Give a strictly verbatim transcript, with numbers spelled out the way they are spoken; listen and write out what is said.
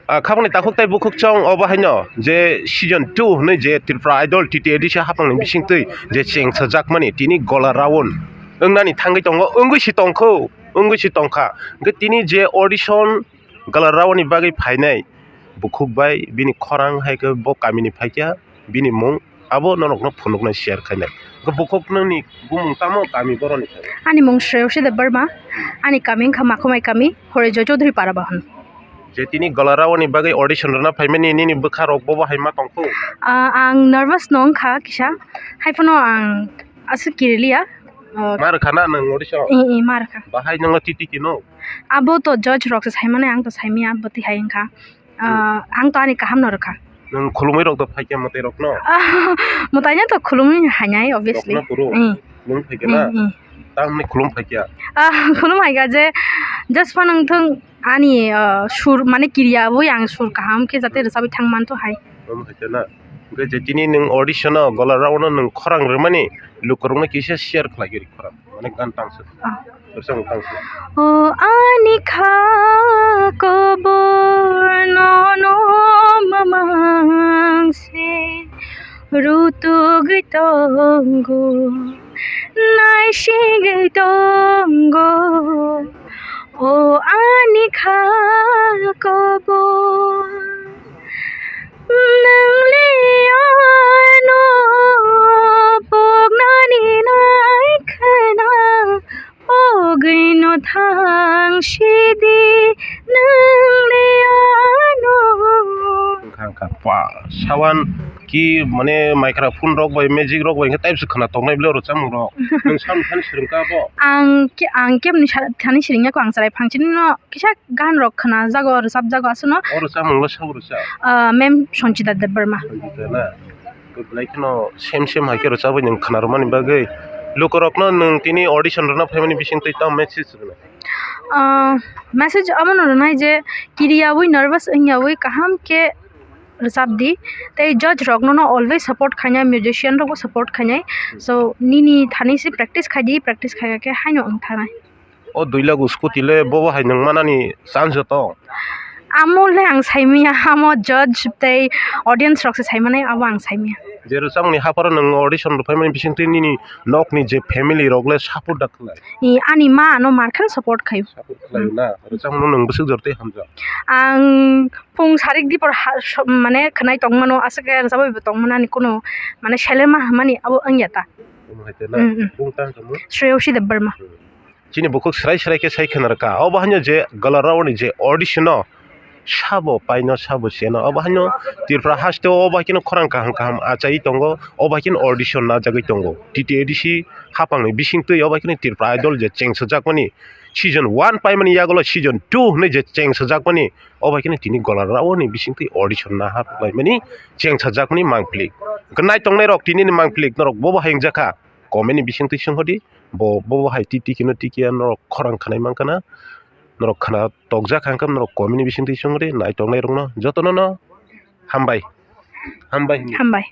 Ah, khabangni takhuk tei bukhuk chong obo haino je season two hwnwi je Tripura Idol T T A D C hapangni bisingtwi je chengsajakmani tini gola round wngnani thangwi tongo, wngwi si tongkho, wngwi si tongkha. Hwnkhe tini je audition gola round ni bagwi phainai bukhuk bai bini khorang hai khe bo kamini phaikha. Bini mung abo norokno phunuknai share khainai. Hwnkhe bukhuk nini bumung tamo kami boroni khe? Ani mung Shreyasi Debbarma, ani kami wngkha Makhumai kami, Horejoy Chaudhuri Para Bahon. Je tini gola round ni bagwi audition rwna phaimani nini bwkha rok bobo hai ma tongkhu? Ah, ang nervous no wngkha kisa, haiphano ang aswk kiriliya. Ah, ma rwkha na nwng audition? Eh, eh, ma rwkha. Bahai nwngno titi kino? Abo to judge rok se saimani, ang to saimaya, bwtwi hai wngkha. Ah, ang to ani kaham no rwkha. Nwng khulumui rok do phaikha mwtai rok no? Mwtai no to khulumui hainai, obviously. Rok no kuru? Eh. Nwng phaikha na? Eh, eh. Tamni khulum phaikha? Ah, khulum phaikha je just phano wngthung ani, ah, sur mane kiriya wi ang sur kaham khe jate rwchabwi thang mantho hai. Nwng phaikha na? Hwnkhe je tini nwng audition o gola round no nwng khorang rwmani lukurokno kisa share khlai giri khorang. Mane gan tangsa. Ah. Rwchapmung tangsa. O ani kha kobor nono mamang se rutugwi tongo, naisigwi tongo. O ani kha kobor. Nwng le ano poknani nai khwna, pogwino thang sidi nwng le ano. Wngkha, wngkha. Pa, sawan ki mane microphone rok bai, magic rok bai, hwnkhe type se khwna tongnai bile rwchapmung rok. Nwng sawan thani swrwngkha bo? Ang ke, ang kebni sa-, thani swrwngya kho, ang chwrai phangchini no kisa gan rok khwna jago, rwchap jago aswkno. O rwchapmung le sabo rwchap? Ah, ma'am Sanchita Debbarma. Sanchita na? Belai kheno same same hai khe rwchapwi nwng khwna rwmani bagwi lukurokno nwng tini audition rwna phaimani bisingtwi tamo message rwnai? Ah, message abono rwnai je kiriyawi, nervous wngyawi kaham khe rwchap di. Tei judge rok nono always support khainai, musician rokbo support khainai. So nini thani se practice khai di, practice khai khe haino wng thanai. O dui lakh scooty le bobo hai nwng manani chance joto? Amo le ang saimanya, amo judge tei audience rok se saimanai, abo ang saimanya. Je rwchapmungni hapharo nwng audition rwphaimani bisingtwi nini nokni je family rok le support da khlai? I, ani ma ano mar kheno support khaio. Support khlaio na? Rwchapmungno nwng bwswk jor tei hamjak? Ang pung sarik dipor ha, so, mane khwnai tongmano, aswk khe rwchapwi bo tongmani, ani kuno mane selema hamani abo wngya ta. Omo hai te na? Mm, mm. Bung tang kamo? Shreyasi Debbarma. Hmm. Chini bukhuk srai srai khe sai khwna rwkha. Obo haino je gola round ni je audition o sabo paino sabo cheno. Obo haino Tripura haste o obo haikhe khorang kaham kaham achai tongo. Obo haikhe audition najagwi tongo. T T A D C hapang ni bisingtwi obo haikhe Tripura Idol je chengsajakmani season one paimani yagulo season two hinwi je chengsajakmani obo haikhe tini gola round ni bisingtwi audition naha paimani chengsajakmani mangpili. Hwnkhe naitongnai rok tini ni mangpili norok bobo hai wngjakha. Comment ni bisingtwi swnghodi, bo, bo hai titi kino tiki ya norok khorang khwnai mankha na, norok khwna tokjak hangkhe norok comment ni bisingtwi swnghodi, naitongnai rokno jotono no hambai, hambai. Hambai.